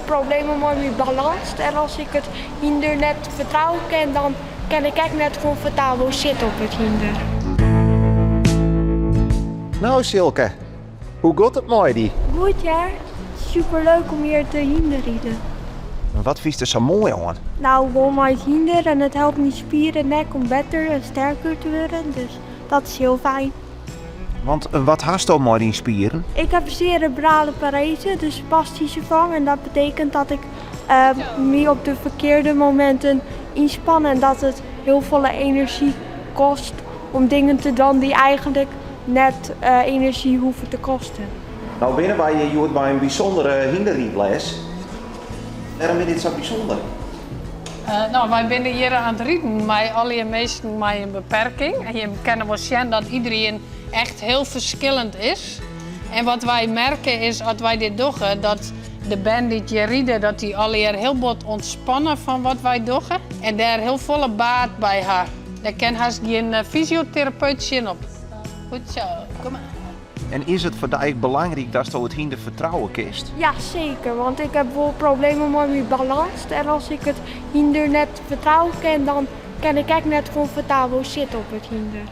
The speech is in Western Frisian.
problemen mei myn balâns en as ik it hynder net fertrouwe kin, dan kin ik ek net komfortabel sitte op it hynder. No Silke, hoe giet it mei dy? Goed hear, superleuk om hjir te hynderriden. Wat fynst der sa moai oan? No, gewoan mei it hynder en it helpt myn spieren ek om better en sterker te wurden, dus dat is hiel fijn. Want wat hasto mei dyn spieren? Ik heb cerebrale parese, dus spastische vorm. En dat betekent dat ik my op de ferkearde mominten ynspan en dat it hiel folle enerzjy kostet om dingen te dwaan dy't eigentlik net enerzjy hoege te kosten. No binne wy hjir hjoed by in bysûndere hynderrydles. Wêrom is dit sa bysûnder? No, wy binne hjir oan it riden mei allegear minsken mei in beperking. En je kinne wol sjen dat iderien echt hiel ferskillend is. En wat wy merke is, as wy dit dogge, dat de bern dy't hjir ride, dat dy allegear hiel bot ûntspanne fan wat wy dogge. En dêr hiel folle baat by ha. Dêr kin hast gjin fysioterapeut tsjin op. Goed zo, kom mar. En is it foar dy ek belangryk datsto it hynder fertrouwe kinst? Ja, seker, want ik heb wol problemen mei myn balâns en as ik it hynder net fertrouwe kin, dan kin ik ek net komfortabel sitte op it hynder.